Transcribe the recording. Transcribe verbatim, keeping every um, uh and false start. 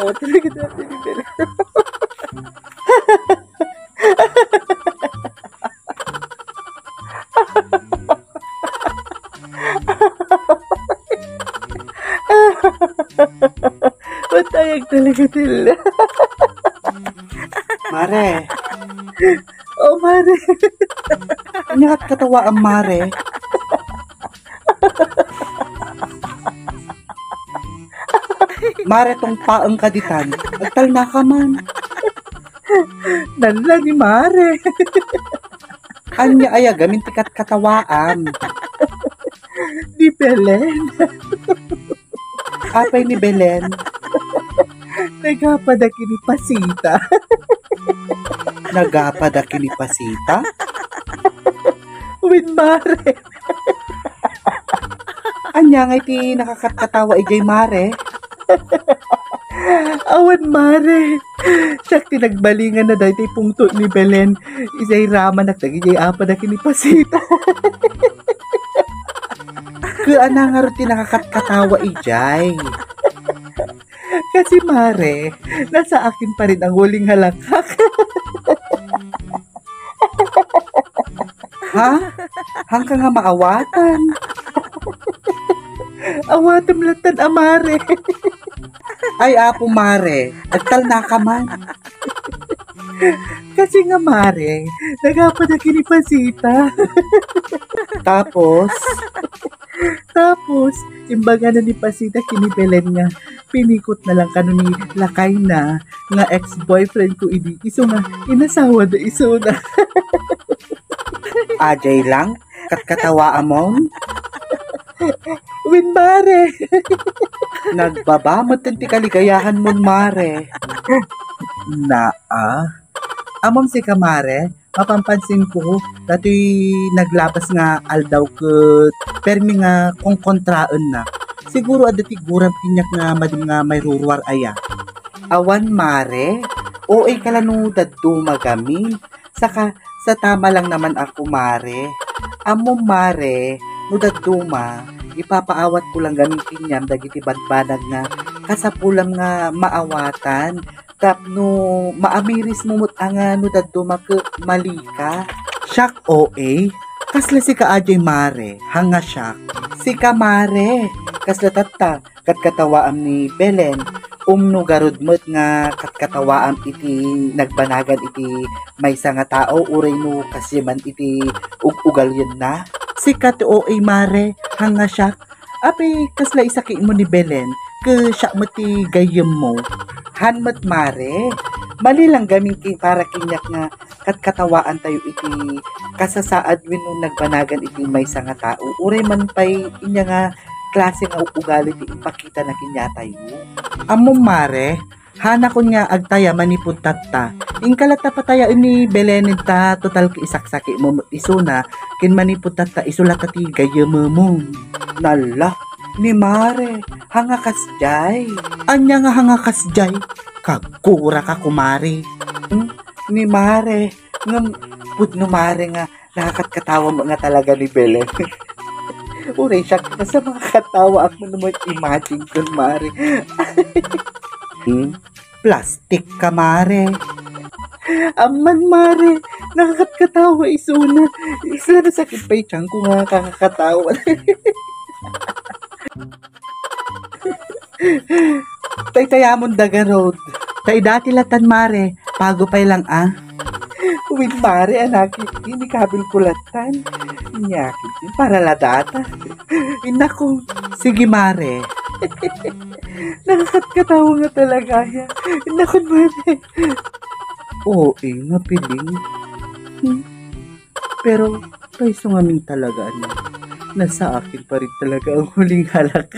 Oh, talaga dati ni Belen. Matayag talaga sila. Mare. Oh, Mare. Ania ket katawaam, Mare? Mare, tungpaenka ditan. Agtalnaka man. Nalla ni Mare. Ania aya gamin ti katkatawaam? Ni Belen. Apay ni Belen? Nagapada ken ni Pasita. Nagapada ken ni Pasita? Wen, Mare. Ania ngay ti nakakatkatawa idiay, Mare? Awan, Mare. Siak ti nagbalinganna daytoy pungtot ni Belen. Idiay ramanak dagidiay apada ken ni Pasita. Ket ania ngarud ti nakakatkatawa idiay? Kasi, Mare, nasa akin pa rin ang huling halakak. Ha? Haanka nga maawatan? Awatem latta, a Mare. Ay, Apo Mare, agtalnaka man. Kasi nga, Mare, nagapada ken ni Pasita. Tapos? Tapos, imbagana ni Pasita ken ni Belen nga pinikot na lang kano ni lakayna nga ex-boyfriend ko idi, isu nga inasawa da isuna. Adiay lang, katkatawaam? Wen, Mare. Nagbaba met ti kaligayahanmon, Mare. Naa. Ammom sika, Mare, mapanpansinko, datoy naglabas nga aldaw ket permi nga konkontraennak. Siguro adda ti guram kaniak nga madi nga mairuruar aya. Awan, Mare, O A ka la no dadduma gamin. Saka, sasao lang naman ako, Mare. Ammom, Mare, no dadduma, ipapaawatko lang gamin kaniam dagiti banbanag nga kasapulam nga maawatan. Tapno maamirismo met a nga no dadduma ket malika. Siak, O A? Kasla sika adiay, Mare, haan nga siak. Sika, Mare, kasla tatta, katkatawaam ni Belen. Umno garud met nga katkatawaam iti nagbanagan iti maysa nga tao, uray no kastoy man iti ug-, ugalienna. Sika ti O A, Mare, haan nga siak. Apay, kasla isakitmo ni Belen, ket siak met ti gayyemmo. Haan met, Mare. Mali lang gamin ken para kaniak nga katkatawaantayo iti kasasaad wenno nagbanagan iti maysa nga tao. Uray man pay ania nga klase nga ug-ugali ti impakitana kaniatayo. Ammom, Mare, haanakon nga agtaya manipud tatta. Inka latta patayaen ni Belen ta total ket isaksakitmo met isuna, ken manipud tatta isu latta ti gayyemmo. Nalla, ni Mare, haan nga kasdiay. Ania nga haan nga kasdiay? Kaguraka, kumare. Hmm? Ni Mare, ngem pudno, Mare, nga nakakatkatawa met nga talaga ni Belen. Uray siak, basta makakatawa ako no imagine ko, Mare. Hmm? Plastik ka, Mare. Amman, Mare, nakakatkatawa isuna. Isla nasakit pay tianko nga kakatawa. Taytayamon da garud. Ta idati latan, Mare, pago pay lang, a. Wen, Mare, anakit, inikabil ko latan. Inyakit, para la data. Inako. Sige, Mare. Nakakatkatawa nga talaga ya. Inako, Mare. O A nga piling. Hmm. Pero, paiso ngamin talaga, ano, nasa akin pa rin talaga ang huling halak.